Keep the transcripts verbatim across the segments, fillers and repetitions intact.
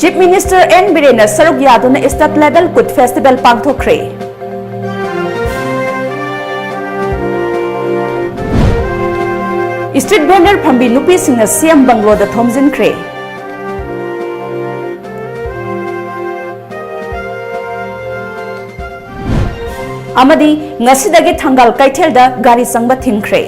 Chief Minister N ꯕꯤꯔꯦꯟꯅ ꯁꯔꯨꯛ ꯌꯥꯗꯨꯅ State Level Kut Festival ꯄꯥꯡꯊꯣꯛꯈ꯭ꯔꯦ꯫ Street vendor ꯐꯝꯕꯤ ꯅꯨꯄꯤꯁꯤꯡꯅ ꯁꯤ ꯑꯦꯝ ꯕꯪꯒ꯭ꯂꯣꯗ ꯊꯣꯝꯖꯤꯟꯈ꯭ꯔꯦ꯫ ꯑꯃꯗꯤ ꯉꯁꯤꯗꯒꯤ ꯊꯪꯒꯥꯜ ꯀꯩꯊꯦꯜꯗ ꯒꯥꯔꯤ ꯆꯪꯕ ꯊꯤꯡꯈ꯭ꯔꯦ꯫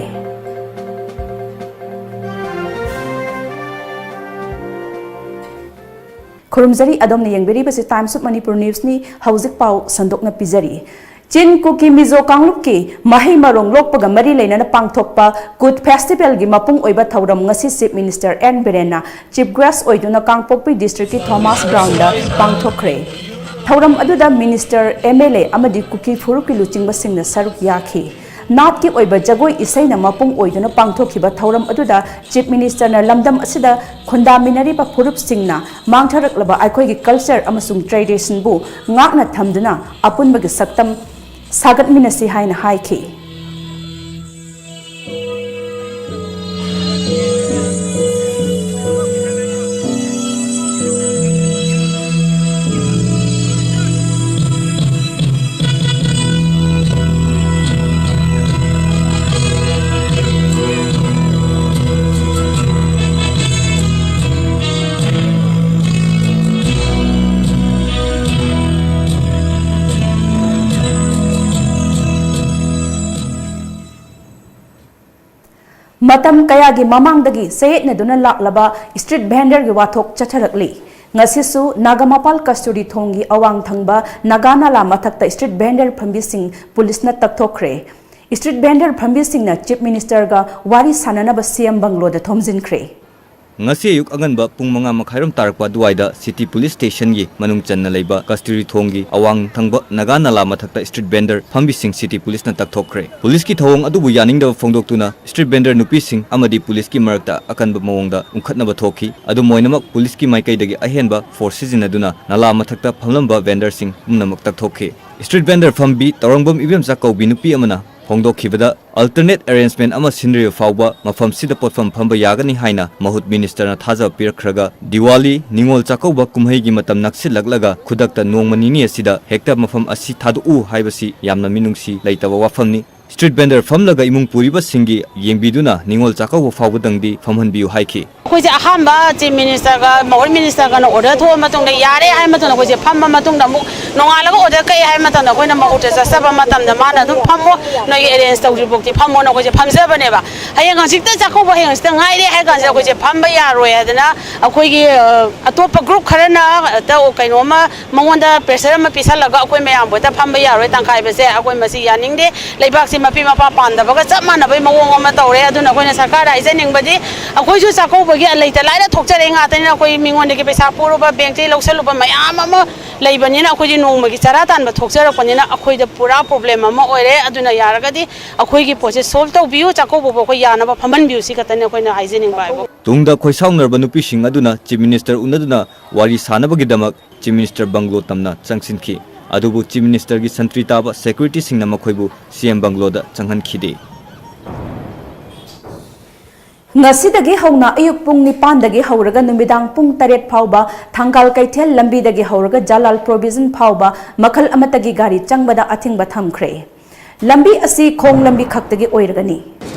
ꯈꯨꯔꯨꯝꯖꯔꯤ, ꯑꯗꯣꯝꯅ ꯌꯦꯡꯕꯤꯔꯤꯕꯁꯤ Times of Manipur Newsꯅꯤ꯫ ꯍꯧꯖꯤꯛ ꯄꯥꯎ ꯁꯟꯗꯣꯛꯅ ꯄꯤꯖꯔꯤ꯫ ꯆꯤꯟ ꯀꯨꯀꯤ ꯃꯤꯖꯣ ꯀꯥꯡꯂꯨꯞꯀꯤ ꯃꯍꯩ ꯃꯔꯣꯡ ꯂꯣꯛꯄꯒ ꯃꯔꯤ ꯂꯩꯅꯅ ꯄꯥꯡꯊꯣꯛꯄ ꯀꯨꯠ ꯐꯦꯁꯇꯤꯚꯦꯜꯒꯤ ꯃꯄꯨꯡ ꯑꯣꯏꯕ ꯊꯧꯔꯝ ꯉꯁꯤ Chief Minister N ꯕꯤꯔꯦꯟꯅ Chief Guest ꯑꯣꯏꯗꯨꯅ ꯀꯥꯡꯄꯣꯛꯄꯤ districtꯀꯤ Thomas Groundꯗ ꯄꯥꯡꯊꯣꯛꯈ꯭ꯔꯦ꯫ ꯊꯧꯔꯝ ꯑꯗꯨꯗ Minister, M L A ꯑꯃꯗꯤ ꯀꯨꯀꯤ ꯐꯨꯔꯨꯞꯀꯤ ꯂꯨꯆꯤꯡꯕꯁꯤꯡꯅ ꯁꯔꯨꯛ ꯌꯥꯈꯤ꯫ ꯅꯥꯠꯀꯤ ꯑꯣꯏꯕ ꯖꯒꯣꯏ ꯏꯁꯩꯅ ꯃꯄꯨꯡ ꯑꯣꯏꯗꯨꯅ ꯄꯥꯡꯊꯣꯛꯈꯤꯕ ꯊꯧꯔꯝ ꯑꯗꯨꯗ Chief Ministerꯅ ꯂꯝꯗꯝ ꯑꯁꯤꯗ ꯈꯨꯟꯗꯥꯃꯤꯟꯅꯔꯤꯕ ꯐꯨꯔꯨꯞꯁꯤꯡꯅ ꯃꯥꯡꯊꯔꯛꯂꯕ ꯑꯩꯈꯣꯏꯒꯤ culture ꯑꯃꯁꯨꯡ traditionꯕꯨ ꯉꯥꯛꯅ ꯊꯝꯗꯨꯅ ꯑꯄꯨꯟꯕꯒꯤ ꯁꯛꯇꯝ ꯁꯥꯒꯠꯃꯤꯟꯅꯁꯤ ꯍꯥꯏꯅ ꯍꯥꯏꯈꯤ꯫ ꯃꯇꯝ ꯀꯌꯥꯒꯤ ꯃꯃꯥꯡꯗꯒꯤ ꯆꯌꯦꯠꯅꯗꯨꯅ ꯂꯥꯛꯂꯕ street vendorꯒꯤ ꯋꯥꯊꯣꯛ ꯆꯠꯊꯔꯛꯂꯤ꯫ ꯉꯁꯤꯁꯨ ꯅꯥꯒꯥꯃꯄꯥꯜ ꯀꯁꯇꯨꯔꯤ ꯊꯣꯡꯒꯤ ꯑꯋꯥꯡ ꯊꯪꯕ ꯅꯥꯒꯥ ꯅꯥꯂꯥ ꯃꯊꯛꯇ street vendor ꯐꯝꯕꯤꯁꯤꯡ ꯄꯨꯂꯤꯁꯅ ꯇꯛꯊꯣꯛꯈ꯭ꯔꯦ꯫ Street vendor ꯐꯝꯕꯤꯁꯤꯡꯅ Chief Ministerꯒ ꯋꯥꯔꯤ ꯁꯥꯟꯅꯅꯕ ꯁꯤ ꯑꯦꯝ ꯕꯪꯒ꯭ꯂꯣꯗ ꯊꯣꯝꯖꯤꯟꯈ꯭ꯔꯦ꯫ ꯉꯁꯤ ꯑꯌꯨꯛ ꯑꯉꯟꯕ ꯄꯨꯡ ꯃꯉꯥ ꯃꯈꯥꯏꯔꯣꯝ ꯇꯥꯔꯛꯄ ꯑꯗꯨꯋꯥꯏꯗ City Police Stationꯒꯤ ꯃꯅꯨꯡ ꯆꯟꯅ ꯂꯩꯕ ꯀꯁꯇꯨꯔꯤ ꯊꯣꯡꯒꯤ ꯑꯋꯥꯡ ꯊꯪꯕ ꯅꯥꯒꯥ ꯅꯥꯂꯥ ꯃꯊꯛꯇ street vendor ꯐꯝꯕꯤꯁꯤꯡ City Policeꯅ ꯇꯛꯊꯣꯛꯈ꯭ꯔꯦ꯫ ꯄꯨꯂꯤꯁꯀꯤ ꯊꯧꯑꯣꯡ ꯑꯗꯨꯕꯨ ꯌꯥꯅꯤꯡꯗꯕ ꯐꯣꯡꯗꯣꯛꯇꯨꯅ street vendor ꯅꯨꯄꯤꯁꯤꯡ ꯑꯃꯗꯤ ꯄꯨꯂꯤꯁꯀꯤ ꯃꯔꯛꯇ ꯑꯀꯟꯕ ꯃꯑꯣꯡꯗ ꯎꯪꯈꯠꯅꯕ ꯊꯣꯛꯈꯤ꯫ ꯑꯗꯨꯝ ꯑꯣꯏꯅꯃꯛ, ꯄꯨꯂꯤꯁꯀꯤ ꯃꯥꯏꯀꯩꯗꯒꯤ ꯑꯍꯦꯟꯕ force ꯁꯤꯖꯤꯟꯅꯗꯨꯅ ꯅꯥꯂꯥ ꯃꯊꯛꯇ ꯐꯝꯂꯝꯕ vendorꯁꯤꯡ ꯄꯨꯝꯅꯃꯛ ꯇꯛꯊꯣꯛꯈꯤ꯫ Street vendor ꯐꯝꯕꯤ ꯇꯧꯔꯪꯕꯝ ꯏꯕꯦꯝꯆꯥ ꯀꯧꯕꯤ ꯅꯨꯄꯤ ꯑꯃꯅ ꯐꯣꯡꯗꯣꯛꯈꯤꯕꯗ, alternate arrangement ꯑꯃ ꯁꯤꯟꯗ꯭ꯔꯤꯕ ꯐꯥꯎꯕ ꯃꯐꯝꯁꯤꯗ ꯄꯣꯠꯐꯝ ꯐꯝꯕ ꯌꯥꯒꯅꯤ ꯍꯥꯏꯅ ꯃꯍꯨꯠ ꯃꯤꯅꯤꯁꯇꯔꯅ ꯊꯥꯖꯕ ꯄꯤꯔꯛꯈ꯭ꯔꯒ, ꯗꯤꯋꯥꯂꯤ, ꯅꯤꯉꯣꯜ ꯆꯥꯛꯀꯧꯕ ꯀꯨꯝꯍꯩꯒꯤ ꯃꯇꯝ ꯅꯛꯁꯤꯜꯂꯛꯂꯒ ꯈꯨꯗꯛꯇ ꯅꯣꯡꯃ ꯅꯤꯅꯤ ꯑꯁꯤꯗ ꯍꯦꯛꯇ ꯃꯐꯝ ꯑꯁꯤ ꯊꯥꯗꯣꯛꯎ ꯍꯥꯏꯕꯁꯤ ꯌꯥꯝꯅ ꯃꯤꯅꯨꯡꯁꯤ ꯂꯩꯇꯕ ꯋꯥꯐꯝꯅꯤ꯫ Street vendor ꯐꯝꯂꯒ ꯏꯃꯨꯡ ꯄꯨꯔꯤꯕꯁꯤꯡꯒꯤ ꯌꯦꯡꯕꯤꯗꯨꯅ ꯅꯤꯉꯣꯜ ꯆꯥꯛꯀꯧꯕ ꯐꯥꯎꯕꯗꯪꯗꯤ ꯐꯝꯍꯟꯕꯤꯌꯨ ꯍꯥꯏꯈꯤ꯫ ꯑꯩꯈꯣꯏꯁꯦ ꯑꯍꯥꯟꯕ ꯆꯤꯐ ꯃꯤꯅꯤꯁꯇꯔꯒ ꯃꯍꯨꯠ ꯃꯤꯅꯤꯁꯇꯔꯒꯅ ꯑꯣꯔꯗꯔ ꯊꯣꯛꯑ ꯃꯇꯨꯡꯗ ꯌꯥꯔꯦ ꯍꯥꯏ ꯃꯇꯝꯗ ꯑꯩꯈꯣꯏꯁꯦ ꯐꯝꯕ ꯃꯇꯨꯡꯗ ꯑꯃꯨꯛ ꯅꯣꯡꯉꯥꯜꯂꯒ ꯑꯣꯔꯗꯔ ꯀꯛꯑꯦ ꯍꯥꯏ ꯃꯇꯝꯗ ꯑꯩꯈꯣꯏꯅ ꯃꯍꯨꯠꯇ ꯆꯠꯆꯕ ꯃꯇꯝꯗ ꯃꯥꯅ ꯑꯗꯨꯝ ꯐꯝꯃꯣ, ꯅꯣꯏꯒꯤ ꯑꯦꯔꯦꯟꯖ ꯇꯧꯗ꯭ꯔꯤꯐꯥꯎꯗꯤ ꯐꯝꯃꯣꯅ ꯑꯩꯈꯣꯏꯁꯦ ꯐꯝꯖꯕꯅꯦꯕ꯫ ꯍꯌꯦꯡ ꯍꯪꯆꯤꯠꯇ ꯆꯥꯛꯀꯧꯕ ꯍꯌꯦꯡ ꯍꯪꯆꯤꯠꯇ ꯉꯥꯏꯔꯦ ꯍꯥꯏ ꯀꯥꯟꯁꯤꯗ ꯑꯩꯈꯣꯏꯁꯦ ꯐꯝꯕ ꯌꯥꯔꯣꯏ ꯍꯥꯏꯗꯅ ꯑꯩꯈꯣꯏꯒꯤ, ꯑ, ꯑꯇꯣꯞꯄ ꯒ꯭ꯔꯨꯞ ꯈꯔꯅ ꯍꯦꯛꯇ ꯀꯩꯅꯣꯝꯃ ꯃꯉꯣꯟꯗ ꯄ꯭ꯔꯦꯁꯔ ꯑꯃ ꯄꯤꯁꯜꯂꯒ ꯑꯩꯈꯣꯏ ꯃꯌꯥꯝꯕꯨ ꯍꯦꯛꯇ ꯐꯝꯕ ꯌꯥꯔꯣꯏ ꯇꯪꯈꯥꯏꯕꯁꯦ ꯑꯩꯈꯣꯏ ꯃꯁꯤ ꯌꯥꯅꯤꯡꯗꯦ꯫ ꯂꯩꯕꯥꯛꯁꯤ ꯃꯄꯤ ꯃꯄꯥ ꯄꯥꯟꯗꯕꯒ ꯆꯞ ꯃꯥꯟꯅꯕꯒꯤ ꯃꯑꯣꯡ ꯑꯃ ꯇꯧꯔꯦ꯫ ꯑꯗꯨꯅ ꯑꯩꯈꯣꯏꯅ ꯁꯔꯀꯥꯔꯗ ꯍꯥꯏꯖꯅꯤꯡꯕꯗꯤ ꯑꯩꯈꯣꯏꯁꯨ ꯆꯥꯛꯀꯧꯕꯒꯤ ꯂꯩꯇ ꯂꯥꯏꯔ ꯊꯣꯛꯆꯔꯛꯏ ꯉꯥꯛꯇꯅꯤꯅ ꯑꯩꯈꯣꯏ ꯃꯤꯉꯣꯟꯗꯒꯤ ꯄꯩꯁꯥ ꯄꯨꯔꯨꯕ, ꯕꯦꯡꯛꯇꯒꯤ ꯂꯧꯁꯜꯂꯨꯕ ꯃꯌꯥꯝ ꯑꯃ ꯂꯩꯕꯅꯤꯅ ꯑꯩꯈꯣꯏꯗꯤ ꯅꯣꯡꯃꯒꯤ ꯆꯔꯥ ꯇꯥꯟꯕ ꯊꯣꯛꯆꯔꯛꯄꯅꯤꯅ ꯑꯩꯈꯣꯏꯗ ꯄꯨꯔꯥ ꯄ꯭ꯔꯣꯕ꯭ꯂꯦꯝ ꯑꯃ ꯑꯣꯏꯔꯦ꯫ ꯑꯗꯨꯅ ꯌꯥꯔꯒꯗꯤ ꯑꯩꯈꯣꯏꯒꯤ ꯄꯣꯠꯁꯦ ꯁꯣꯜꯕ ꯇꯧꯕꯤꯌꯨ, ꯆꯥꯛꯀꯧꯕꯐꯥꯎ ꯑꯩꯈꯣꯏ ꯌꯥꯅꯕ ꯐꯝꯍꯟꯕꯤꯌꯨ, ꯁꯤ ꯈꯛꯇꯅꯤ ꯑꯩꯈꯣꯏꯅ ꯍꯥꯏꯖꯅꯤꯡꯕ ꯍꯥꯏꯕꯨ꯫ ꯇꯨꯡꯗ ꯈꯣꯏꯁꯥꯎꯅꯔꯕ ꯅꯨꯄꯤꯁꯤꯡ ꯑꯗꯨꯅ ꯆꯤꯐ ꯃꯤꯅꯤꯁꯇꯔ ꯎꯅꯗꯨꯅ ꯋꯥꯔꯤ ꯁꯥꯅꯕꯒꯤꯗꯃꯛ ꯆꯤꯐ ꯃꯤꯅꯤꯁꯇꯔ ꯕꯪꯒ꯭ꯂꯣ ꯇꯝꯅ ꯆꯪꯁꯤꯟꯈꯤ꯫ ꯑꯗꯨꯕꯨ ꯆꯤꯐ ꯃꯤꯅꯤꯁꯇꯔꯒꯤ ꯁꯟꯇ꯭ꯔꯤ ꯇꯥꯕ ꯁꯦꯀ꯭ꯌꯨꯔꯤꯇꯤꯁꯤꯡꯅ ꯃꯈꯣꯏꯕꯨ ꯁꯤ ꯑꯦꯝ ꯕꯪꯒ꯭ꯂꯣꯗ ꯆꯪꯍꯟꯈꯤꯗꯦ꯫ ꯉꯁꯤꯗꯒꯤ ꯍꯧꯅ ꯑꯌꯨꯛ ꯄꯨꯡ ꯅꯤꯄꯥꯟꯗꯒꯤ ꯍꯧꯔꯒ ꯅꯨꯃꯤꯗꯥꯡ ꯄꯨꯡ ꯇꯔꯦꯠ ꯐꯥꯎꯕ ꯊꯪꯒꯥꯜ ꯀꯩꯊꯦꯜ ꯂꯝꯕꯤꯗꯒꯤ ꯍꯧꯔꯒ ꯖꯂꯥꯜ ꯄ꯭ꯔꯣꯚꯤꯖꯟ ꯐꯥꯎꯕ ꯃꯈꯜ ꯑꯃꯠꯇꯒꯤ ꯒꯥꯔꯤ ꯆꯪꯕꯗ ꯑꯊꯤꯡꯕ ꯊꯝꯈ꯭ꯔꯦ꯫ ꯂꯝꯕꯤ ꯑꯁꯤ ꯈꯣꯡ ꯂꯝꯕꯤ ꯈꯛꯇꯒꯤ ꯑꯣꯏꯔꯒꯅꯤ꯫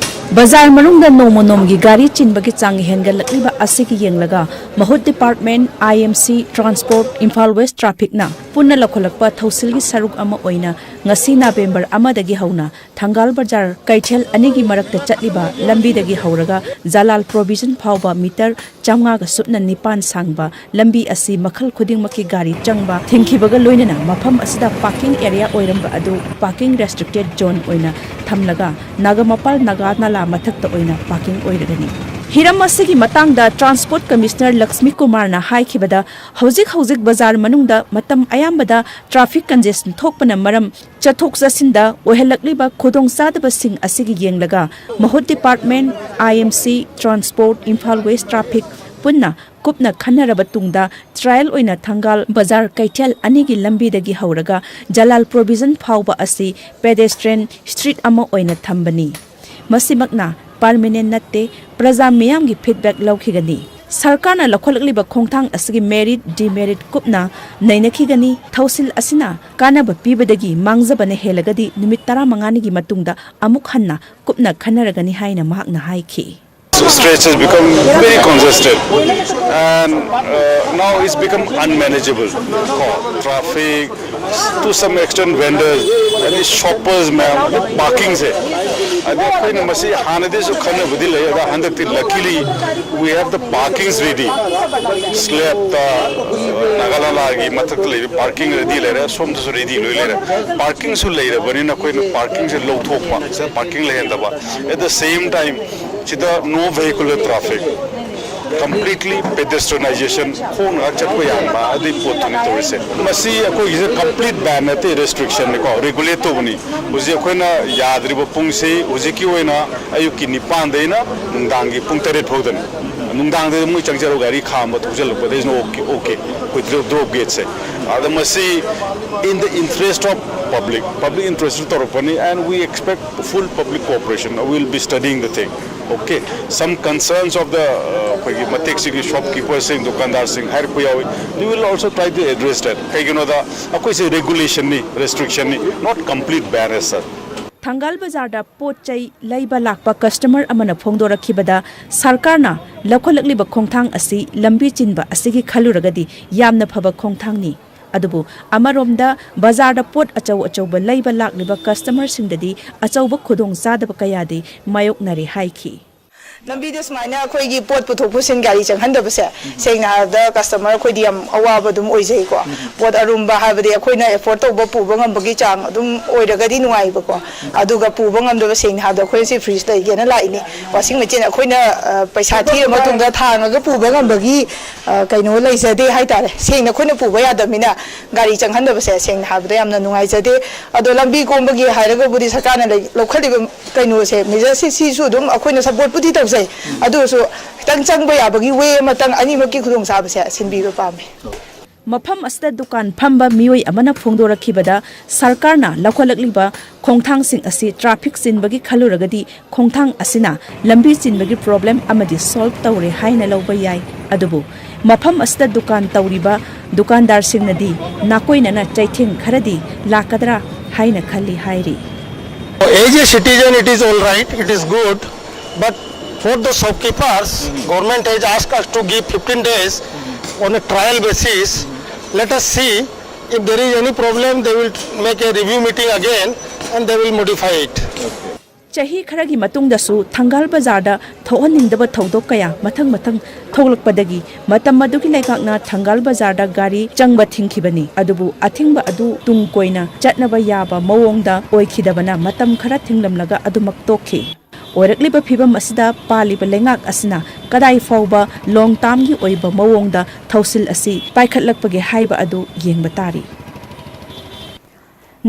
ꯕꯖꯥꯔ ꯃꯅꯨꯡꯗ ꯅꯣꯡꯃ ꯅꯣꯡꯃꯒꯤ ꯒꯥꯔꯤ ꯆꯤꯟꯕꯒꯤ ꯆꯥꯡ ꯍꯦꯟꯒꯠꯂꯛꯂꯤꯕ ꯑꯁꯤꯒꯤ ꯌꯦꯡꯂꯒ ꯃꯍꯨꯠ department, I M C, transport, Imphal west ꯇ꯭ꯔꯥꯐꯤꯛꯅ ꯄꯨꯟꯅ ꯂꯧꯈꯠꯂꯛꯄ ꯊꯧꯁꯤꯜꯒꯤ ꯁꯔꯨꯛ ꯑꯃ ꯑꯣꯏꯅ ꯉꯁꯤ ꯅꯕꯦꯝꯕꯔ ꯑꯃꯗꯒꯤ ꯍꯧꯅ ꯊꯪꯒꯥꯜ ꯕꯖꯥꯔ ꯀꯩꯊꯦꯜ ꯑꯅꯤꯒꯤ ꯃꯔꯛꯇ ꯆꯠꯂꯤꯕ ꯂꯝꯕꯤꯗꯒꯤ ꯍꯧꯔꯒ ꯖꯂꯥꯜ ꯄ꯭ꯔꯣꯚꯤꯖꯟ ꯐꯥꯎꯕ ꯃꯤꯇꯔ ꯆꯥꯝꯃꯉꯥꯒ ꯁꯨꯞꯅ ꯅꯤꯄꯥꯟ ꯁꯥꯡꯕ ꯂꯝꯕꯤ ꯑꯁꯤ ꯃꯈꯜ ꯈꯨꯗꯤꯡꯃꯛꯀꯤ ꯒꯥꯔꯤ ꯆꯪꯕ ꯊꯤꯡꯈꯤꯕꯒ ꯂꯣꯏꯅꯅ ꯃꯐꯝ ꯑꯁꯤꯗ ꯄꯥꯔꯀꯤꯡ ꯑꯦꯔꯤꯌꯥ ꯑꯣꯏꯔꯝꯕ ꯑꯗꯨ ꯄꯥꯔꯀꯤꯡ ꯔꯦꯁꯇ꯭ꯔꯤꯛꯇꯦꯗ ꯖꯣꯟ ꯑꯣꯏꯅ ꯊꯝꯂꯒ ꯅꯥꯒꯥꯃꯄꯥꯜ ꯅꯥꯒꯥ ꯅꯥꯂꯥ ꯃꯊꯛꯇ ꯑꯣꯏꯅ ꯄꯥꯔꯀꯤꯡ ꯑꯣꯏꯔꯒꯅꯤ꯫ ꯍꯤꯔꯝ ꯑꯁꯤꯒꯤ ꯃꯇꯥꯡꯗ ꯇ꯭ꯔꯥꯟꯁꯄꯣꯔꯠ ꯀꯃꯤꯁꯅꯔ ꯂꯛꯁꯃꯤ ꯀꯨꯃꯥꯔꯅ ꯍꯥꯏꯈꯤꯕꯗ, ꯍꯧꯖꯤꯛ ꯍꯧꯖꯤꯛ ꯕꯖꯥꯔ ꯃꯅꯨꯡꯗ ꯃꯇꯝ ꯑꯌꯥꯝꯕꯗ ꯇ꯭ꯔꯥꯐꯤꯛ ꯀꯟꯖꯦꯁꯟ ꯊꯣꯛꯄꯅ ꯃꯔꯝ ꯆꯠꯊꯣꯛ ꯆꯠꯁꯤꯟꯗ ꯑꯣꯏꯍꯜꯂꯛꯂꯤꯕ ꯈꯨꯗꯣꯡꯆꯥꯗꯕꯁꯤꯡ ꯑꯁꯤꯒꯤ ꯌꯦꯡꯂꯒ ꯃꯍꯨꯠ department, I M C, transport, Imphal west traffic ꯄꯨꯟꯅ ꯀꯨꯞꯅ ꯈꯟꯅꯔꯕ ꯇꯨꯡꯗ trial ꯑꯣꯏꯅ ꯊꯪꯒꯥꯜ ꯕꯖꯥꯔ ꯀꯩꯊꯦꯜ ꯑꯅꯤꯒꯤ ꯂꯝꯕꯤꯗꯒꯤ ꯍꯧꯔꯒ ꯖꯂꯥꯜ provision ꯐꯥꯎꯕ ꯑꯁꯤ pedestrian street ꯑꯃ ꯑꯣꯏꯅ ꯊꯝꯕꯅꯤ꯫ ꯃꯁꯤꯃꯛꯅ permanent ꯅꯠꯇꯦ, ꯄ꯭ꯔꯖꯥ ꯃꯤꯌꯥꯝꯒꯤ feedback ꯂꯧꯈꯤꯒꯅꯤ꯫ ꯁꯔꯀꯥꯔꯅ ꯂꯧꯈꯠꯂꯛꯂꯤꯕ ꯈꯣꯡꯊꯥꯡ ꯑꯁꯤꯒꯤ merit demerit ꯀꯨꯞꯅ ꯅꯩꯅꯈꯤꯒꯅꯤ꯫ ꯊꯧꯁꯤꯜ ꯑꯁꯤꯅ ꯀꯥꯟꯅꯕ ꯄꯤꯕꯗꯒꯤ ꯃꯥꯡꯖꯕꯅ ꯍꯦꯜꯂꯒꯗꯤ ꯅꯨꯃꯤꯠ ꯇꯔꯥꯃꯉꯥꯅꯤꯒꯤ ꯃꯇꯨꯡꯗ ꯑꯃꯨꯛ ꯍꯟꯅ ꯀꯨꯞꯅ ꯈꯟꯅꯔꯒꯅꯤ ꯍꯥꯏꯅ ꯃꯍꯥꯛꯅ ꯍꯥꯏꯈꯤ꯫ Stretch has become very congested, and uh, now it's become unmanageable. Traffic, to some extent vendors, and the shoppers, ma'am, parking ꯁꯦ꯫ ꯑꯗꯣ ꯑꯩꯈꯣꯏꯅ ꯃꯁꯤ ꯍꯥꯟꯅꯗꯤꯁꯨ ꯈꯟꯅꯕꯗꯤ ꯂꯩ, ꯑꯗ ꯍꯟꯗꯛꯇꯤ luckily we have the parkings ready. Slab ꯇ, ꯅꯥꯒꯥꯂꯥꯂꯥꯒꯤ ꯃꯊꯛꯇ ꯂꯩꯕ parking ready ꯂꯩꯔꯦ, ꯁꯣꯝꯗꯁꯨ ready ꯂꯣꯏ ꯂꯩꯔꯦ꯫ Parking ꯁꯨ ꯂꯩꯔꯕꯅꯤꯅ ꯑꯩꯈꯣꯏꯅ parking ꯁꯦ ꯂꯧꯊꯣꯛꯄ, parking ꯂꯩꯍꯟꯗꯕ꯫ At the same time, ꯁꯤꯗ no vehicular traffic, completely pedestrianization, ꯈꯣꯡꯅ ꯆꯠꯄ ꯌꯥꯕ ꯑꯗꯨꯒꯤ ꯄꯣꯠꯇꯨꯅꯤ ꯇꯧꯔꯤꯁꯦ꯫ ꯃꯁꯤ ꯑꯩꯈꯣꯏꯒꯤꯁꯦ complete ban ꯅꯠꯇꯦ, restriction ꯅꯤꯀꯣ, regulate ꯇꯧꯕꯅꯤ꯫ ꯍꯧꯖꯤꯛ ꯑꯩꯈꯣꯏꯅ ꯌꯥꯗ꯭ꯔꯤꯕ ꯄꯨꯡꯁꯤ, ꯍꯧꯖꯤꯛꯀꯤ ꯑꯣꯏꯅ ꯑꯌꯨꯛꯀꯤ ꯅꯤꯄꯥꯟꯗꯩꯅ ꯅꯨꯡꯗꯥꯡꯒꯤ ꯄꯨꯡ ꯇꯔꯦꯠ ꯐꯥꯎꯗꯅꯤ꯫ ꯅꯨꯡꯗꯥꯡꯗ ꯃꯣꯏ ꯆꯪꯖꯔꯣ, ꯒꯥꯔꯤ ꯈꯥꯝꯕ ꯊꯧꯖꯤꯜꯂꯛꯄꯗ is no okay, okay, ꯑꯩꯈꯣꯏ drop gate ꯁꯦ꯫ ꯑꯗ ꯃꯁꯤ in the interest of public, public interest ꯇꯧꯔꯛꯄꯅꯤ, and we expect full public cooperation. We will be studying the thing. Okay, some concerns of the, uh, ꯑꯩꯈꯣꯏꯒꯤ ꯃꯇꯦꯛꯁꯤꯒꯤ shopkeeper ꯁꯤꯡ, ꯗꯨꯀꯥꯟꯗꯥꯔꯁꯤꯡ ꯍꯥꯏꯔꯛꯄ ꯌꯥꯎꯏ꯫ We will also try to address that. ꯀꯩꯒꯤꯅꯣꯗ ꯑꯩꯈꯣꯏꯁꯦ regulation ꯅꯤ, restriction ꯅꯤ, not complete ban as such. ꯊꯪꯒꯥꯜ ꯕꯖꯥꯔꯗ ꯄꯣꯠ ꯆꯩ ꯂꯩꯕ ꯂꯥꯛꯄ customer ꯑꯃꯅ ꯐꯣꯡꯗꯣꯔꯛꯈꯤꯕꯗ, ꯁꯔꯀꯥꯔꯅ ꯂꯧꯈꯠꯂꯛꯂꯤꯕ ꯈꯣꯡꯊꯥꯡ ꯑꯁꯤ ꯂꯝꯕꯤ ꯆꯤꯟꯕ ꯑꯁꯤꯒꯤ ꯈꯜꯂꯨꯔꯒꯗꯤ ꯌꯥꯝꯅ ꯐꯕ ꯈꯣꯡꯊꯥꯡꯅꯤ꯫ ꯑꯗꯨꯕꯨ ꯑꯃꯔꯣꯝꯗ ꯕꯖꯥꯔꯗ ꯄꯣꯠ ꯑꯆꯧ ꯑꯆꯧꯕ ꯂꯩꯕ ꯂꯥꯛꯂꯤꯕ customer ꯁꯤꯡꯗꯗꯤ ꯑꯆꯧꯕ ꯈꯨꯗꯣꯡꯆꯥꯗꯕ ꯀꯌꯥꯗꯤ ꯃꯥꯌꯣꯛꯅꯔꯦ ꯍꯥꯏꯈꯤ꯫ ꯂꯝꯕꯤꯗ ꯁꯨꯃꯥꯏꯅ ꯑꯩꯈꯣꯏꯒꯤ ꯄꯣꯠ ꯄꯨꯊꯣꯛ ꯄꯨꯁꯤꯟ ꯒꯥꯔꯤ ꯆꯪꯍꯟꯗꯕꯁꯦ, ꯁꯦꯡꯅ ꯍꯥꯏꯔꯕꯗ customer ꯑꯩꯈꯣꯏꯗꯤ ꯌꯥꯝ ꯑꯋꯥꯕ ꯑꯗꯨꯝ ꯑꯣꯏꯖꯩꯀꯣ꯫ ꯄꯣꯠ ꯑꯔꯨꯝꯕ ꯍꯥꯏꯕꯗꯤ ꯑꯩꯈꯣꯏꯅ afford ꯇꯧꯕ ꯄꯨꯕ ꯉꯝꯕꯒꯤ ꯆꯥꯡ ꯑꯗꯨꯝ ꯑꯣꯏꯔꯒꯗꯤ ꯅꯨꯡꯉꯥꯏꯕꯀꯣ꯫ ꯑꯗꯨꯒ ꯄꯨꯕ ꯉꯝꯗꯕ, ꯁꯦꯡꯅ ꯍꯥꯏꯔꯕꯗ ꯑꯩꯈꯣꯏ ꯁꯤ fridge ꯂꯩꯒꯦꯅ ꯂꯥꯛꯏꯅꯤ, washing machine ꯑꯩꯈꯣꯏꯅ, ꯑ, ꯄꯩꯁꯥ ꯊꯤꯔ ꯃꯇꯨꯡꯗ ꯊꯥꯡꯉꯒ ꯄꯨꯕ ꯉꯝꯕꯒꯤ, ꯑ, ꯀꯩꯅꯣ ꯂꯩꯖꯗꯦ ꯍꯥꯏꯇꯥꯔꯦ꯫ ꯁꯦꯡꯅ ꯑꯩꯈꯣꯏꯅ ꯄꯨꯕ ꯌꯥꯗꯕꯅꯤꯅ ꯒꯥꯔꯤ ꯆꯪꯍꯟꯗꯕꯁꯦ ꯁꯦꯡꯅ ꯍꯥꯏꯕꯗ ꯌꯥꯝꯅ ꯅꯨꯡꯉꯥꯏꯖꯗꯦ꯫ ꯑꯗꯣ ꯂꯝꯕꯤ ꯀꯣꯝꯕꯒꯤ ꯍꯥꯏꯔꯒꯕꯨꯗꯤ ꯁꯔꯀꯥꯔꯅ ꯂꯩ-, ꯂꯧꯈꯠꯂꯤꯕ ꯀꯩꯅꯣꯁꯦ, measure ꯁꯤ, ꯁꯤꯁꯨ ꯑꯗꯨꯝ ꯑꯩꯈꯣꯏꯅ support ꯄꯨꯗꯤ ꯇꯧꯖꯩ꯫ ꯑꯗꯨ ꯑꯣꯏꯔꯁꯨ ꯈꯤꯇꯪ ꯆꯪꯕ ꯌꯥꯕꯒꯤ ꯋꯦ ꯑꯃꯇꯪ ꯑꯅꯤꯃꯛꯀꯤ ꯈꯨꯗꯣꯡꯆꯥꯕꯁꯦ ꯁꯤꯟꯕꯤꯕ ꯄꯥꯝꯃꯤ꯫ ꯃꯐꯝ ꯑꯁꯤꯗ ꯗꯨꯀꯥꯟ ꯐꯝꯕ ꯃꯤꯑꯣꯏ ꯑꯃꯅ ꯐꯣꯡꯗꯣꯔꯛꯈꯤꯕꯗ, ꯁꯔꯀꯥꯔꯅ ꯂꯧꯈꯠꯂꯛꯂꯤꯕ ꯈꯣꯡꯊꯥꯡꯁꯤꯡ ꯑꯁꯤ ꯇ꯭ꯔꯥꯐꯤꯛ ꯆꯤꯟꯕꯒꯤ ꯈꯜꯂꯨꯔꯒꯗꯤ, ꯈꯣꯡꯊꯥꯡ ꯑꯁꯤꯅ ꯂꯝꯕꯤ ꯆꯤꯟꯕꯒꯤ ꯄ꯭ꯔꯣꯕ꯭ꯂꯦꯝ ꯑꯃꯗꯤ ꯁꯣꯜꯕ ꯇꯧꯔꯦ ꯍꯥꯏꯅ ꯂꯧꯕ ꯌꯥꯏ꯫ ꯑꯗꯨꯕꯨ ꯃꯐꯝ ꯑꯁꯤꯗ ꯗꯨꯀꯥꯟ ꯇꯧꯔꯤꯕ ꯗꯨꯀꯥꯟꯗꯥꯔꯁꯤꯡꯅꯗꯤ ꯅꯥꯀꯣꯏꯅꯅ ꯆꯩꯊꯦꯡ ꯈꯔꯗꯤ ꯂꯥꯛꯀꯗ꯭ꯔꯥ ꯍꯥꯏꯅ ꯈꯜꯂꯤ ꯍꯥꯏꯔꯤ꯫ As a citizen, it is all right, it is good, but for the shopkeepers, government has asked us to give fifteen days on a trial basis. Let us see if there is any problem, they will make a review meeting again and they will modify it. ꯆꯍꯤ ꯈꯔꯒꯤ ꯃꯇꯨꯡꯗꯁꯨ ꯊꯪꯒꯥꯜ ꯕꯖꯥꯔꯗ ꯊꯣꯛꯍꯟꯅꯤꯡꯗꯕ ꯊꯧꯗꯣꯛ ꯀꯌꯥ ꯃꯊꯪ ꯃꯊꯪ ꯊꯣꯛꯂꯛꯄꯗꯒꯤ ꯃꯇꯝ ꯑꯗꯨꯒꯤ ꯂꯩꯉꯥꯛꯅ ꯊꯪꯒꯥꯜ ꯕꯖꯥꯔꯗ ꯒꯥꯔꯤ ꯆꯪꯕ ꯊꯤꯡꯈꯤꯕꯅꯤ꯫ ꯑꯗꯨꯕꯨ ꯑꯊꯤꯡꯕ ꯑꯗꯨ ꯇꯨꯡ ꯀꯣꯏꯅ ꯆꯠꯅꯕ ꯌꯥꯕ ꯃꯑꯣꯡꯗ ꯑꯣꯏꯈꯤꯗꯕꯅ ꯃꯇꯝ ꯈꯔ ꯊꯤꯡꯂꯝꯂꯒ ꯑꯗꯨꯃꯛ ꯇꯣꯛꯈꯤ꯫ ꯑꯣꯏꯔꯛꯂꯤꯕ ꯐꯤꯕꯝ ꯑꯁꯤꯗ ꯄꯥꯜꯂꯤꯕ ꯂꯩꯉꯥꯛ ꯑꯁꯤꯅ ꯀꯗꯥꯏ ꯐꯥꯎꯕ ꯂꯣꯡ ꯇꯥꯝꯒꯤ ꯑꯣꯏꯕ ꯃꯑꯣꯡꯗ ꯊꯧꯁꯤꯜ ꯑꯁꯤ ꯄꯥꯏꯈꯠꯂꯛꯄꯒꯦ ꯍꯥꯏꯕ ꯑꯗꯨ ꯌꯦꯡꯕ ꯇꯥꯔꯤ꯫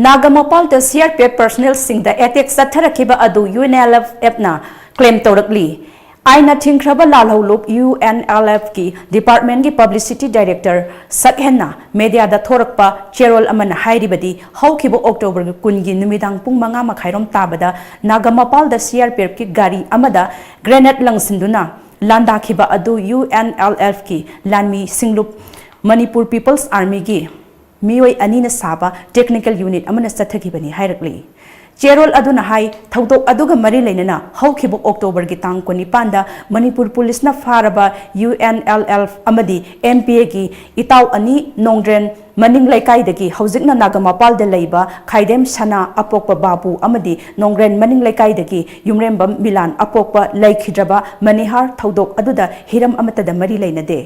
ꯅꯥꯒꯥꯃꯄꯥꯜꯗ ꯁꯤꯑꯥꯔꯄꯤꯑꯦꯐ ꯄꯔꯁꯅꯦꯜꯁꯤꯡꯗ ꯑꯦꯇꯦꯛ ꯆꯠꯊꯔꯛꯈꯤꯕ ꯑꯗꯨ ꯌꯨ ꯑꯦꯟ ꯑꯦꯜ ꯑꯦꯐꯅ ꯀ꯭ꯂꯦꯝ ꯇꯧꯔꯛꯂꯤ꯫ ꯑꯥꯏꯟꯅ ꯊꯤꯡꯈ꯭ꯔꯕ ꯂꯥꯜꯍꯧꯂꯨꯞ ꯌꯨ ꯑꯦꯟ ꯑꯦꯜ ꯑꯦꯐꯀꯤ ꯗꯤꯄꯥꯔꯠꯃꯦꯟꯒꯤ ꯄꯕ꯭ꯂꯤꯁꯤꯇꯤ ꯗꯥꯏꯔꯦꯛꯇꯔ ꯁꯛꯍꯦꯟꯅ ꯃꯦꯗꯤꯌꯥꯗ ꯊꯣꯔꯛꯄ ꯆꯦꯔꯣꯜ ꯑꯃꯅ ꯍꯥꯏꯔꯤꯕꯗꯤ, ꯍꯧꯈꯤꯕ ꯑꯣꯛꯇꯣꯕꯔꯒꯤ ꯀꯨꯟꯒꯤ ꯅꯨꯃꯤꯗꯥꯡ ꯄꯨꯡ ꯃꯉꯥ ꯃꯈꯥꯏꯔꯣꯝ ꯇꯥꯕꯗ ꯅꯥꯒꯥꯃꯄꯥꯜꯗ ꯁꯤꯑꯥꯔꯄꯤꯑꯦꯐꯀꯤ ꯒꯥꯔꯤ ꯑꯃꯗ ꯒ꯭ꯔꯦꯅꯦꯗ ꯂꯪꯁꯤꯟꯗꯨꯅ ꯂꯥꯟꯗꯥꯈꯤꯕ ꯑꯗꯨ ꯌꯨ ꯑꯦꯟ ꯑꯦꯜ ꯑꯦꯐꯀꯤ ꯂꯥꯟꯃꯤ ꯁꯤꯡꯂꯨꯞ ꯃꯅꯤꯄꯨꯔ ꯄꯤꯄꯜꯁ ꯑꯥꯔꯃꯤꯒꯤ ꯃꯤꯑꯣꯏ ꯑꯅꯤꯅ ꯁꯥꯕ ꯇꯦꯛꯅꯤꯀꯦꯜ ꯌꯨꯅꯤꯠ ꯑꯃꯅ ꯆꯠꯊꯈꯤꯕꯅꯤ ꯍꯥꯏꯔꯛꯂꯤ꯫ ꯆꯦꯔꯣꯜ ꯑꯗꯨꯅ ꯍꯥꯏ, ꯊꯧꯗꯣꯛ ꯑꯗꯨꯒ ꯃꯔꯤ ꯂꯩꯅꯅ ꯍꯧꯈꯤꯕ ꯑꯣꯛꯇꯣꯕꯔꯒꯤ ꯇꯥꯡ ꯀꯨꯟꯅꯤꯄꯥꯟꯗ ꯃꯅꯤꯄꯨꯔ ꯄꯨꯂꯤꯁꯅ ꯐꯥꯔꯕ ꯌꯨ ꯑꯦꯟ ꯑꯦꯜ ꯑꯦꯜ ꯑꯃꯗꯤ ꯑꯦꯝ ꯄꯤ ꯑꯦꯒꯤ ꯏꯇꯥꯎ ꯑꯅꯤ ꯅꯣꯡꯗ꯭ꯔꯦꯟ ꯃꯅꯤꯡ ꯂꯩꯀꯥꯏꯗꯒꯤ, ꯍꯧꯖꯤꯛꯅ ꯅꯥꯒꯥꯃꯄꯥꯜꯗ ꯂꯩꯕ ꯈꯥꯏꯗꯦꯝ ꯁꯅꯥ ꯑꯄꯣꯛꯄ ꯕꯥꯕꯨ ꯑꯃꯗꯤ ꯅꯣꯡꯗ꯭ꯔꯦꯟ ꯃꯅꯤꯡ ꯂꯩꯀꯥꯏꯗꯒꯤ ꯌꯨꯝꯔꯦꯝꯕꯝ ꯃꯤꯂꯥꯟ ꯑꯄꯣꯛꯄ ꯂꯩꯈꯤꯗ꯭ꯔꯕ ꯃꯅꯤꯍꯥꯔ ꯊꯧꯗꯣꯛ ꯑꯗꯨꯗ ꯍꯤꯔꯝ ꯑꯃꯠꯇꯗ ꯃꯔꯤ ꯂꯩꯅꯗꯦ꯫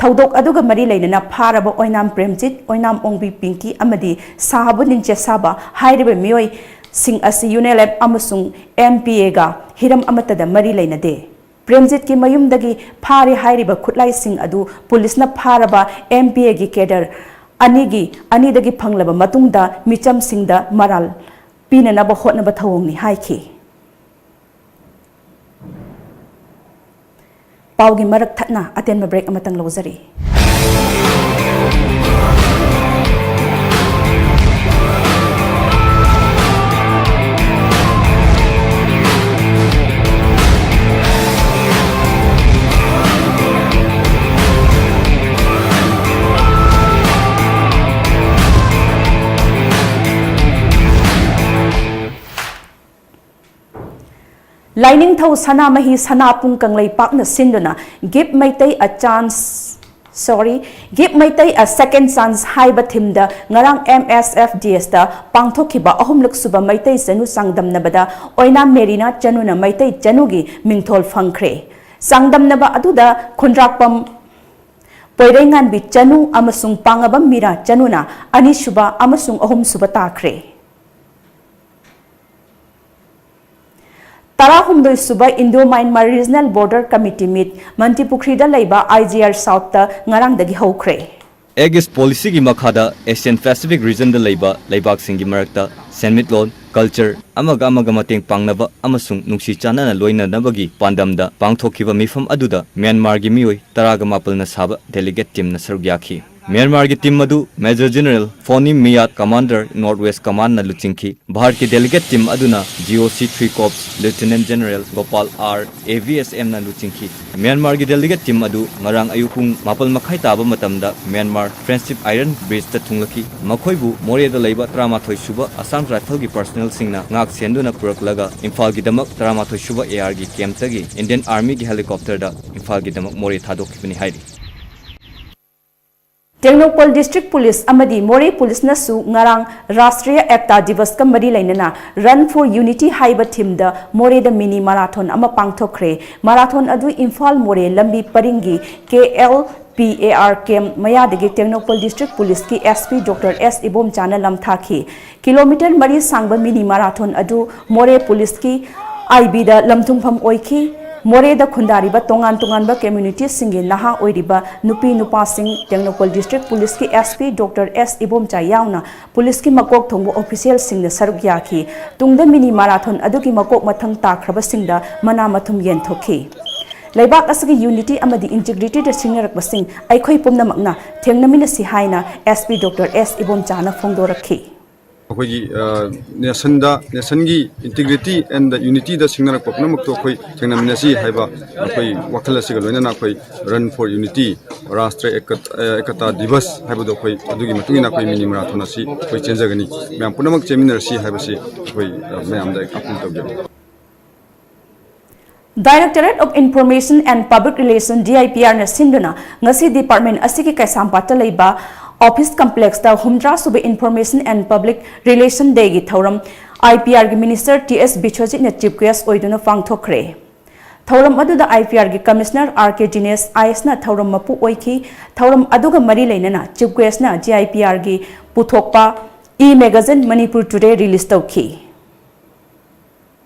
ꯊꯧꯗꯣꯛ ꯑꯗꯨꯒ ꯃꯔꯤ ꯂꯩꯅꯅ ꯐꯥꯔꯕ ꯑꯣꯏꯅꯥꯝ ꯄ꯭ꯔꯦꯝꯖꯤꯠ, ꯑꯣꯏꯅꯥꯝ ꯑꯣꯡꯕꯤ ꯄꯤꯡꯀꯤ ꯑꯃꯗꯤ ꯁꯥꯍꯕꯨꯗꯤꯟ ꯆꯦꯁꯥꯕ ꯍꯥꯏꯔꯤꯕ ꯃꯤꯑꯣꯏꯁꯤꯡ ꯑꯁꯤ ꯌꯨ ꯑꯦꯟ ꯑꯦꯜ ꯑꯦꯐ ꯑꯃꯁꯨꯡ ꯑꯦꯝ ꯄꯤ ꯑꯦꯒ ꯍꯤꯔꯝ ꯑꯃꯠꯇꯗ ꯃꯔꯤ ꯂꯩꯅꯗꯦ꯫ ꯄ꯭ꯔꯦꯝꯖꯤꯠꯀꯤ ꯃꯌꯨꯝꯗꯒꯤ ꯐꯥꯔꯦ ꯍꯥꯏꯔꯤꯕ ꯈꯨꯠꯂꯥꯏꯁꯤꯡ ꯑꯗꯨ ꯄꯨꯂꯤꯁꯅ ꯐꯥꯔꯕ ꯑꯦꯝ ꯄꯤ ꯑꯦꯒꯤ ꯀꯦꯗꯔ ꯑꯅꯤꯒꯤ, ꯑꯅꯤꯗꯒꯤ ꯐꯪꯂꯕ ꯃꯇꯨꯡꯗ ꯃꯤꯆꯝꯁꯤꯡꯗ ꯃꯔꯥꯜ ꯄꯤꯅꯅꯕ ꯍꯣꯠꯅꯕ ꯊꯧꯑꯣꯡꯅꯤ ꯍꯥꯏꯈꯤ꯫ ꯄꯥꯎꯒꯤ ꯃꯔꯛ ꯊꯠꯅ ꯑꯇꯦꯟꯕ break ꯑꯃꯇꯪ ꯂꯧꯖꯔꯤ꯫ ꯂꯥꯏꯅꯤꯡꯊꯧ ꯁꯅꯥꯃꯍꯤ ꯁꯅꯥꯄꯨꯡ ꯀꯪꯂꯩꯄꯥꯛꯅ ꯁꯤꯟꯗꯨꯅ Give Meitei a Chance, sorry, Give Meitei a Second Chance ꯍꯥꯏꯕ themeꯗ ꯉꯔꯥꯡ M S F D S ꯇ ꯄꯥꯡꯊꯣꯛꯈꯤꯕ ꯑꯍꯨꯝꯂꯛ ꯁꯨꯕ ꯃꯩꯇꯩ ꯆꯅꯨ ꯆꯥꯡꯗꯝꯅꯕꯗ ꯑꯣꯏꯅꯥꯝ ꯃꯦꯔꯤꯅꯥ ꯆꯅꯨꯅ ꯃꯩꯇꯩ ꯆꯅꯨꯒꯤ ꯃꯤꯡꯊꯣꯜ ꯐꯪꯈ꯭ꯔꯦ꯫ ꯆꯥꯡꯗꯝꯅꯕ ꯑꯗꯨꯗ ꯈꯨꯟꯗ꯭ꯔꯥꯛꯄꯝ ꯄꯣꯏꯔꯩꯉꯥꯟꯕꯤ ꯆꯅꯨ ꯑꯃꯁꯨꯡ ꯄꯥꯡꯉꯕꯝ ꯃꯤꯔꯥ ꯆꯅꯨꯅ ꯑꯅꯤꯁꯨꯕ ꯑꯃꯁꯨꯡ ꯑꯍꯨꯝꯁꯨꯕ ꯇꯥꯈ꯭ꯔꯦ꯫ ꯇꯔꯥꯍꯨꯝꯗꯣꯏ ꯁꯨꯕ Indo Myanmar Regional Border Committee meet ꯃꯟꯇꯤꯄꯨꯈ꯭ꯔꯤꯗ ꯂꯩꯕ I G R South ꯇ ꯉꯔꯥꯡꯗꯒꯤ ꯍꯧꯈ꯭ꯔꯦ꯫ ꯑꯦꯛ ꯏꯁ ꯄꯣꯂꯤꯁꯤꯒꯤ ꯃꯈꯥꯗ Asian Pacific regionꯗ ꯂꯩꯕ ꯂꯩꯕꯥꯛꯁꯤꯡꯒꯤ ꯃꯔꯛꯇ ꯁꯦꯟꯃꯤꯠꯂꯣꯟ, culture, ꯑꯃꯒ ꯑꯃꯒ ꯃꯇꯦꯡ ꯄꯥꯡꯅꯕ ꯑꯃꯁꯨꯡ ꯅꯨꯡꯁꯤ ꯆꯥꯟꯅꯅ ꯂꯣꯏꯅꯅꯕꯒꯤ ꯄꯥꯟꯗꯝꯗ ꯄꯥꯡꯊꯣꯛꯈꯤꯕ ꯃꯤꯐꯝ ꯑꯗꯨꯗ ꯃ꯭ꯌꯥꯟꯃꯥꯔꯒꯤ ꯃꯤꯑꯣꯏ ꯇꯔꯥꯒ ꯃꯥꯄꯜꯅ ꯁꯥꯕ delegate teamꯅ ꯁꯔꯨꯛ ꯌꯥꯈꯤ꯫ ꯃ꯭ꯌꯥꯟꯃꯥꯔꯒꯤ team ꯑꯗꯨ Major General Foni Miyat, Commander North West Commandꯅ ꯂꯨꯆꯤꯡꯈꯤ꯫ ꯚꯥꯔꯠꯀꯤ delegate team ꯑꯗꯨꯅ G O C three Corps Lieutenant General Gopal R, A V S Mꯅ ꯂꯨꯆꯤꯡꯈꯤ꯫ ꯃ꯭ꯌꯥꯟꯃꯥꯔꯒꯤ delegate team ꯑꯗꯨ ꯉꯔꯥꯡ ꯑꯌꯨꯛ ꯄꯨꯡ ꯃꯥꯄꯜ ꯃꯈꯥꯏ ꯇꯥꯕ ꯃꯇꯝꯗ ꯃ꯭ꯌꯥꯟꯃꯥꯔ Friendship Iron Bridgeꯇ ꯊꯨꯡꯂꯛꯈꯤ꯫ ꯃꯈꯣꯏꯕꯨ ꯃꯣꯔꯦꯗ ꯂꯩꯕ ꯇꯔꯥꯃꯥꯊꯣꯏ ꯁꯨꯕ Assam Rifleꯒꯤ personnelꯁꯤꯡꯅ ꯉꯥꯛ ꯁꯦꯟꯗꯨꯅ ꯄꯨꯔꯛꯂꯒ ꯏꯝꯐꯥꯜꯒꯤꯗꯃꯛ ꯇꯔꯥꯃꯥꯊꯣꯏ ꯁꯨꯕ A Rꯒꯤ campꯇꯒꯤ Indian Armyꯒꯤ helicopterꯗ ꯏꯝꯐꯥꯜꯒꯤꯗꯃꯛ ꯃꯣꯔꯦ ꯊꯥꯗꯣꯛꯈꯤꯕꯅꯤ ꯍꯥꯏꯔꯤ꯫ ꯇꯦꯡꯅꯧꯄꯜ District Police ꯑꯃꯗꯤ ꯃꯣꯔꯦ Policeꯅꯁꯨ ꯉꯔꯥꯡ Rashtriya Ekta Divasꯀ ꯃꯔꯤ ꯂꯩꯅꯅ Run for Unity ꯍꯥꯏꯕ themeꯗ ꯃꯣꯔꯦꯗ mini marathon ꯑꯃ ꯄꯥꯡꯊꯣꯛꯈ꯭ꯔꯦ꯫ Marathon ꯑꯗꯨ ꯏꯝꯐꯥꯜ ꯃꯣꯔꯦ ꯂꯝꯕꯤ ꯄꯔꯤꯡꯒꯤ K L P A R camp ꯃꯌꯥꯗꯒꯤ Tengnoupal District Policeꯀꯤ S P Doctor S ꯏꯕꯣꯝꯆꯥꯅ ꯂꯝꯊꯥꯈꯤ꯫ Kilometre ꯃꯔꯤ ꯁꯥꯡꯕ mini marathon ꯑꯗꯨ ꯃꯣꯔꯦ Policeꯀꯤ I Bꯗ ꯂꯝꯊꯨꯡꯐꯝ ꯑꯣꯏꯈꯤ꯫ ꯃꯣꯔꯦꯗ ꯈꯨꯟꯗꯥꯔꯤꯕ ꯇꯣꯉꯥꯟ ꯇꯣꯉꯥꯟꯕ communityꯁꯤꯡꯒꯤ ꯅꯍꯥ ꯑꯣꯏꯔꯤꯕ ꯅꯨꯄꯤ ꯅꯨꯄꯥꯁꯤꯡ Tengnoupal District Policeꯀꯤ S P Doctor S Ibomcha ꯌꯥꯎꯅ Policeꯀꯤ ꯃꯀꯣꯛ ꯊꯣꯡꯕ officialꯁꯤꯡꯅ ꯁꯔꯨꯛ ꯌꯥꯈꯤ꯫ ꯇꯨꯡꯗ mini marathon ꯑꯗꯨꯒꯤ ꯃꯀꯣꯛ ꯃꯊꯪ ꯇꯥꯈ꯭ꯔꯕꯁꯤꯡꯗ ꯃꯅꯥ ꯃꯊꯨꯝ ꯌꯦꯟꯊꯣꯛꯈꯤ꯫ ꯂꯩꯕꯥꯛ ꯑꯁꯤꯒꯤ unity ꯑꯃꯗꯤ integrityꯗ ꯁꯤꯡꯅꯔꯛꯄꯁꯤꯡ ꯑꯩꯈꯣꯏ ꯄꯨꯝꯅꯃꯛꯅ ꯊꯦꯡꯅꯃꯤꯟꯅꯁꯤ ꯍꯥꯏꯅ SP Doctor S ꯏꯕꯣꯝꯆꯥꯅ ꯐꯣꯡꯗꯣꯔꯛꯈꯤ꯫ ꯑꯩꯈꯣꯏꯒꯤ nationꯗ, nationꯒꯤ integrity and unityꯗ ꯁꯤꯡꯅꯔꯛꯄ ꯄꯨꯝꯅꯃꯛꯇꯨ ꯑꯩꯈꯣꯏ ꯊꯦꯡꯅꯃꯤꯟꯅꯁꯤ ꯍꯥꯏꯕ ꯑꯩꯈꯣꯏ ꯋꯥꯈꯜ ꯑꯁꯤꯒ ꯂꯣꯏꯅꯅ ꯑꯩꯈꯣꯏ Run for Unity, Rashtra Ekata Diwas ꯍꯥꯏꯕꯗꯣ ꯑꯩꯈꯣꯏ ꯑꯗꯨꯒꯤ ꯃꯇꯨꯡ ꯏꯟꯅ ꯑꯩꯈꯣꯏ mini marathon ꯑꯁꯤ ꯑꯩꯈꯣꯏ ꯆꯦꯟꯖꯒꯅꯤ꯫ ꯃꯌꯥꯝ ꯄꯨꯝꯅꯃꯛ ꯆꯦꯟꯃꯤꯟꯅꯔꯁꯤ ꯍꯥꯏꯕꯁꯤ ꯑꯩꯈꯣꯏ ꯃꯌꯥꯝꯗ appeal ꯇꯧꯖꯔꯤ꯫ Directorate of Information and Public Relation, DIPRꯅ ꯁꯤꯟꯗꯨꯅ ꯉꯁꯤ department ꯑꯁꯤꯒꯤ ꯀꯩꯁꯥꯝꯄꯥꯠꯇ ꯂꯩꯕ office complexꯇ ꯍꯨꯝꯗ꯭ꯔꯥ ꯁꯨꯕ Information and Public Relation Dayꯒꯤ ꯊꯧꯔꯝ IPRꯒꯤ Minister T S ꯕꯤꯁ꯭ꯋꯖꯤꯠꯅ chief guest ꯑꯣꯏꯗꯨꯅ ꯄꯥꯡꯊꯣꯛꯈ꯭ꯔꯦ꯫ ꯊꯧꯔꯝ ꯑꯗꯨꯗ IPRꯒꯤ Commissioner R K ꯗꯤꯅꯦꯁ IASꯅ ꯊꯧꯔꯝ ꯃꯄꯨ ꯑꯣꯏꯈꯤ꯫ ꯊꯧꯔꯝ ꯑꯗꯨꯒ ꯃꯔꯤ ꯂꯩꯅꯅ chief guestꯅ DIPRꯒꯤ ꯄꯨꯊꯣꯛꯄ e-magazine Manipur Today release ꯇꯧꯈꯤ꯫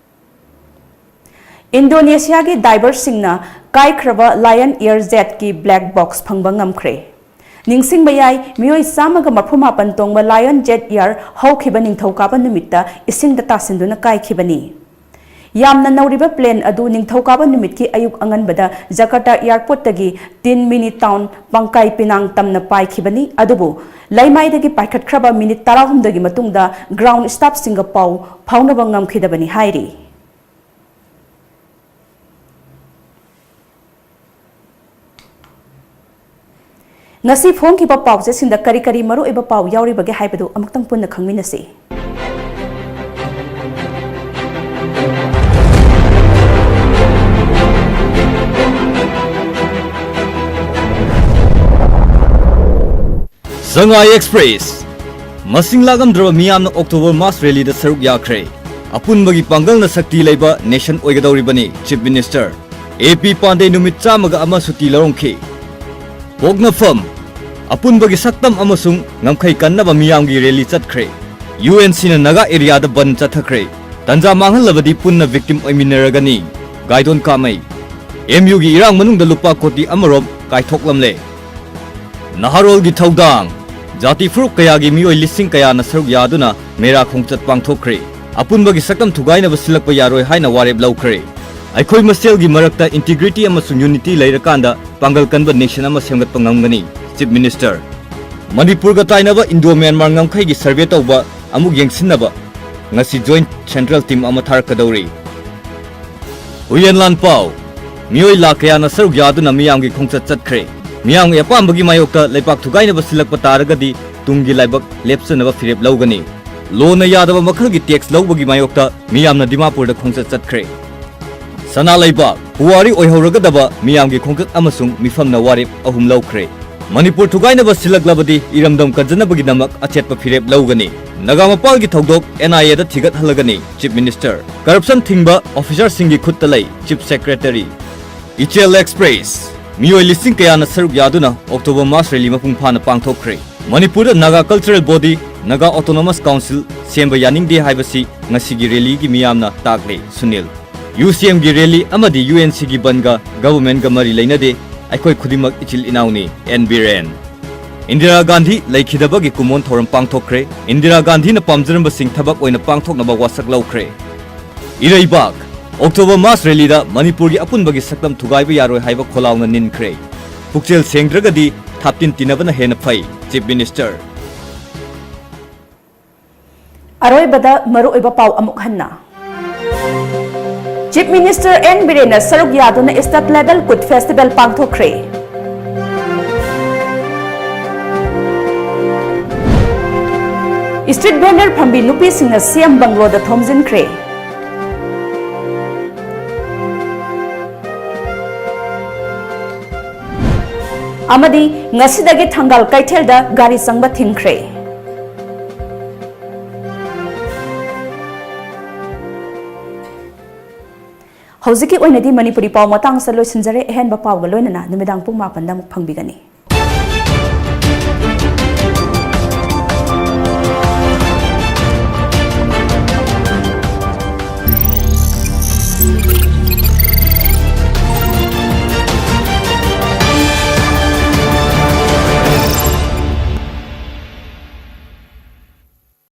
ꯏꯟꯗꯣꯅꯦꯁꯤꯌꯥꯒꯤ diversꯁꯤꯡꯅ ꯀꯥꯏꯈ꯭ꯔꯕ Lion Air Jetꯀꯤ black box ꯐꯪꯕ ꯉꯝꯈ꯭ꯔꯦ꯫ ꯅꯤꯡꯁꯤꯡꯕ ꯌꯥꯏ, ꯃꯤꯑꯣꯏ ꯆꯥꯝꯃꯒ ꯃꯔꯐꯨ ꯃꯥꯄꯟ ꯇꯣꯡꯕ Lion Jet Air ꯍꯧꯈꯤꯕ ꯅꯤꯡꯊꯧꯀꯥꯕ ꯅꯨꯃꯤꯠꯇ ꯏꯁꯤꯡꯗ ꯇꯥꯁꯤꯟꯗꯨꯅ ꯀꯥꯏꯈꯤꯕꯅꯤ꯫ ꯌꯥꯝꯅ ꯅꯧꯔꯤꯕ plane ꯑꯗꯨ ꯅꯤꯡꯊꯧꯀꯥꯕ ꯅꯨꯃꯤꯠꯀꯤ ꯑꯌꯨꯛ ꯑꯉꯟꯕꯗ Jakarta airportꯇꯒꯤ Tin Mini Town ꯄꯪꯀꯥꯏ ꯄꯤꯅꯥꯡ ꯇꯝꯅ ꯄꯥꯏꯈꯤꯕꯅꯤ, ꯑꯗꯨꯕꯨ ꯂꯩꯃꯥꯏꯗꯒꯤ ꯄꯥꯏꯈꯠꯈ꯭ꯔꯕ minute ꯇꯔꯥꯍꯨꯝꯗꯣꯏꯒꯤ ꯃꯇꯨꯡꯗ ground staffꯁꯤꯡꯒ ꯄꯥꯎ ꯐꯥꯎꯅꯕ ꯉꯝꯈꯤꯗꯕꯅꯤ ꯍꯥꯏꯔꯤ꯫ ꯉꯁꯤ ꯐꯣꯡꯈꯤꯕ ꯄꯥꯎꯆꯦꯁꯤꯡꯗ ꯀꯔꯤ ꯀꯔꯤ ꯃꯔꯨꯑꯣꯏꯕ ꯄꯥꯎ ꯌꯥꯎꯔꯤꯕꯒꯦ ꯍꯥꯏꯕꯗꯨ ꯑꯃꯨꯛꯇꯪ ꯄꯨꯟꯅ ꯈꯪꯃꯤꯟꯅꯁꯤ꯫ ꯁꯉꯥꯏ ꯑꯦꯛꯁꯄ꯭ꯔꯦꯁ꯫ ꯃꯁꯤꯡ ꯂꯥꯛꯂꯝꯗ꯭ꯔꯕ ꯃꯤꯌꯥꯝꯅ ꯑꯣꯛꯇꯣꯕꯔ mass rallyꯗ ꯁꯔꯨꯛ ꯌꯥꯈ꯭ꯔꯦ꯫ ꯑꯄꯨꯟꯕꯒꯤ ꯄꯥꯡꯒꯜꯅ ꯁꯛꯇꯤ ꯂꯩꯕ nation ꯑꯣꯏꯒꯗꯧꯔꯤꯕꯅꯤ, Chief Minister A P ꯄꯥꯟꯗꯦ ꯅꯨꯃꯤꯠ ꯆꯥꯝꯃꯒ ꯑꯃ ꯁꯨꯇꯤ ꯂꯧꯔꯝꯈꯤ꯫ ꯄꯣꯛꯅꯐꯝ꯫ ꯑꯄꯨꯟꯕꯒꯤ ꯁꯛꯇꯝ ꯑꯃꯁꯨꯡ ꯉꯝꯈꯩ ꯀꯟꯅꯕ ꯃꯤꯌꯥꯝꯒꯤ rally ꯆꯠꯈ꯭ꯔꯦ꯫ UNCꯅ ꯅꯥꯒꯥ areaꯗ ꯕꯟ ꯆꯠꯊꯈ꯭ꯔꯦ꯫ ꯇꯟꯖꯥ ꯃꯥꯡꯍꯜꯂꯕꯗꯤ ꯄꯨꯟꯅ victim ꯑꯣꯏꯃꯤꯟꯅꯔꯒꯅꯤ꯫ ꯒꯥꯏꯗꯣꯟ ꯀꯥꯃꯩ꯫ MUꯒꯤ ꯏꯔꯥꯡ ꯃꯅꯨꯡꯗ ꯂꯨꯄꯥ ꯀꯣꯇꯤ ꯑꯃꯔꯣꯝ ꯀꯥꯏꯊꯣꯛꯂꯝꯂꯦ꯫ ꯅꯍꯥꯔꯣꯜꯒꯤ ꯊꯧꯗꯥꯡ꯫ ꯖꯥꯇꯤ ꯐꯨꯔꯨꯞ ꯀꯌꯥꯒꯤ ꯃꯤꯑꯣꯏ ꯂꯤꯁꯤꯡ ꯀꯌꯥꯅ ꯁꯔꯨꯛ ꯌꯥꯗꯨꯅ ꯃꯦꯔꯥ ꯈꯣꯡꯆꯠ ꯄꯥꯡꯊꯣꯛꯈ꯭ꯔꯦ꯫ ꯑꯄꯨꯟꯕꯒꯤ ꯁꯛꯇꯝ ꯊꯨꯒꯥꯏꯅꯕ ꯁꯤꯜꯂꯛꯄ ꯌꯥꯔꯣꯏ ꯍꯥꯏꯅ ꯋꯥꯔꯦꯞ ꯂꯧꯈ꯭ꯔꯦ꯫ ꯑꯩꯈꯣꯏ ꯃꯁꯦꯜꯒꯤ ꯃꯔꯛꯇ integrity ꯑꯃꯁꯨꯡ unity ꯂꯩꯔꯀꯥꯟꯗ ꯄꯥꯡꯒꯜ ꯀꯟꯕ nation ꯑꯃ ꯁꯦꯝꯒꯠꯄ ꯉꯝꯒꯅꯤ, Chief Minister꯫ ꯃꯅꯤꯄꯨꯔꯒ ꯇꯥꯏꯅꯕ Indo-Myanmar ꯉꯝꯈꯩꯒꯤ survey ꯇꯧꯕ ꯑꯃꯨꯛ ꯌꯦꯡꯁꯤꯟꯅꯕ ꯉꯁꯤ joint central team ꯑꯃ ꯊꯥꯔꯛꯀꯗꯧꯔꯤ꯫ ꯍꯨꯏꯌꯦꯟ ꯂꯥꯟ ꯄꯥꯎ꯫ ꯃꯤꯑꯣꯏ ꯂꯥꯈ ꯀꯌꯥꯅ ꯁꯔꯨꯛ ꯌꯥꯗꯨꯅ ꯃꯤꯌꯥꯝꯒꯤ ꯈꯣꯡꯆꯠ ꯆꯠꯈ꯭ꯔꯦ꯫ ꯃꯤꯌꯥꯝꯒꯤ ꯑꯄꯥꯝꯕꯒꯤ ꯃꯥꯌꯣꯛꯇ ꯂꯩꯄꯥꯛ ꯊꯨꯒꯥꯏꯅꯕ ꯁꯤꯜꯂꯛꯄ ꯇꯥꯔꯒꯗꯤ ꯇꯨꯡꯒꯤ ꯂꯥꯏꯕꯛ ꯂꯦꯞꯆꯅꯕ ꯐꯤꯔꯦꯞ ꯂꯧꯒꯅꯤ꯫ ꯂꯣꯅ ꯌꯥꯗꯕ ꯃꯈꯜꯒꯤ tax ꯂꯧꯕꯒꯤ ꯃꯥꯌꯣꯛꯇ ꯃꯤꯌꯥꯝꯅ ꯗꯤꯃꯥꯄꯨꯔꯗ ꯈꯣꯡꯆꯠ ꯆꯠꯈ꯭ꯔꯦ꯫ ꯁꯅꯥ ꯂꯩꯕꯥꯛ, ꯄꯨꯋꯥꯔꯤ ꯑꯣꯏꯍꯧꯔꯒꯗꯕ ꯃꯤꯌꯥꯝꯒꯤ ꯈꯣꯡꯆꯠ ꯑꯃꯁꯨꯡ ꯃꯤꯐꯝꯅ ꯋꯥꯔꯦꯞ ꯑꯍꯨꯝ ꯂꯧꯈ꯭ꯔꯦ꯫ ꯃꯅꯤꯄꯨꯔ ꯊꯨꯒꯥꯏꯅꯕ ꯁꯤꯜꯂꯛꯂꯕꯗꯤ ꯏꯔꯝꯗꯝ ꯀꯟꯖꯅꯕꯒꯤꯗꯃꯛ ꯑꯆꯦꯠꯄ ꯐꯤꯔꯦꯞ ꯂꯧꯒꯅꯤ꯫ ꯅꯒꯥ ꯃꯄꯥꯜꯒꯤ ꯊꯧꯗꯣꯛ N I A the ꯊꯤꯒꯠꯍꯜꯂꯒꯅꯤ, Chief Minister꯫ Corruption ꯊꯤꯡꯕ officer ꯁꯤꯡꯒꯤ ꯈꯨꯠꯇ ꯂꯩ, Chief Secretary꯫ ꯏꯆꯦꯜ Express꯫ ꯃꯤꯑꯣꯏ ꯂꯤꯁꯤꯡ ꯀꯌꯥꯅ ꯁꯔꯨꯛ ꯌꯥꯗꯨꯅ October Mass Rally ꯃꯄꯨꯡ ꯐꯥꯅ ꯄꯥꯡꯊꯣꯛꯈ꯭ꯔꯦ꯫ ꯃꯅꯤꯄꯨꯔꯗ Naga Cultural Body, Naga Autonomous Council ꯁꯦꯝꯕ ꯌꯥꯅꯤꯡꯗꯦ ꯍꯥꯏꯕꯁꯤ ꯉꯁꯤꯒꯤ rally ꯒꯤ ꯃꯤꯌꯥꯝꯅ ꯇꯥꯛꯂꯦ, ꯁꯨꯅꯤꯜ꯫ U C M ꯒꯤ rally ꯑꯃꯗꯤ U N C ꯒꯤ ꯕꯟꯒ government ꯒ ꯃꯔꯤ ꯂꯩꯅꯗꯦ, ꯑꯩꯈꯣꯏ ꯈꯨꯗꯤꯡꯃꯛ ꯏꯆꯤꯜ ꯏꯅꯥꯎꯅꯤ, N ꯕꯤꯔꯦꯟ꯫ ꯏꯟꯗꯤꯔꯥ ꯒꯥꯟꯙꯤ ꯂꯩꯈꯤꯗꯕꯒꯤ ꯀꯨꯃꯣꯟ ꯊꯧꯔꯝ ꯄꯥꯡꯊꯣꯛꯈ꯭ꯔꯦ꯫ ꯏꯟꯗꯤꯔꯥ ꯒꯥꯟꯙꯤꯅ ꯄꯥꯝꯖꯔꯝꯕꯁꯤꯡ ꯊꯕꯛ ꯑꯣꯏꯅ ꯄꯥꯡꯊꯣꯛꯅꯕ ꯋꯥꯁꯛ ꯂꯧꯈ꯭ꯔꯦ꯫ ꯏꯔꯩꯕꯥꯛ, October Mass Rally ꯗ ꯃꯅꯤꯄꯨꯔꯒꯤ ꯑꯄꯨꯟꯕꯒꯤ ꯁꯛꯇꯝ ꯊꯨꯒꯥꯏꯕ ꯌꯥꯔꯣꯏ ꯍꯥꯏꯕ ꯈꯣꯜꯂꯥꯎꯅ ꯅꯤꯟꯈ꯭ꯔꯦ꯫ ꯄꯨꯛꯆꯦꯜ ꯁꯦꯡꯗ꯭ꯔꯒꯗꯤ ꯊꯥꯞꯇꯤꯟ ꯇꯤꯟꯅꯕꯅ ꯍꯦꯟꯅ ꯐꯩ, Chief Minister꯫ ꯑꯔꯣꯏꯕꯗ ꯃꯔꯨꯑꯣꯏꯕ ꯄꯥꯎ ꯑꯃꯨꯛ ꯍꯟꯅ꯫ Chief Minister N ꯕꯤꯔꯦꯟꯅ ꯁꯔꯨꯛ ꯌꯥꯗꯨꯅ State Level Kut Festival ꯄꯥꯡꯊꯣꯛꯈ꯭ꯔꯦ꯫ Street vendor ꯐꯝꯕꯤ ꯅꯨꯄꯤꯁꯤꯡꯅ C M ꯕꯪꯒ꯭ꯂꯣꯗ ꯊꯣꯝꯖꯤꯟꯈ꯭ꯔꯦ꯫ ꯑꯃꯗꯤ ꯉꯁꯤꯗꯒꯤ ꯊꯪꯒꯥꯜ ꯀꯩꯊꯦꯜꯗ ꯒꯥꯔꯤ ꯆꯪꯕ ꯊꯤꯡꯈ꯭ꯔꯦ꯫ ꯍꯧꯖꯤꯛꯀꯤ ꯑꯣꯏꯅꯗꯤ ꯃꯅꯤꯄꯨꯔꯤ ꯄꯥꯎ ꯃꯇꯥꯡꯁꯤꯗ ꯂꯣꯏꯁꯤꯟꯖꯔꯦ꯫ ꯑꯍꯦꯟꯕ ꯄꯥꯎꯒ ꯂꯣꯏꯅꯅ ꯅꯨꯃꯤꯗꯥꯡ ꯄꯨꯡ ꯃꯥꯄꯟꯗ ꯑꯃꯨꯛ ꯐꯪꯕꯤꯒꯅꯤ꯫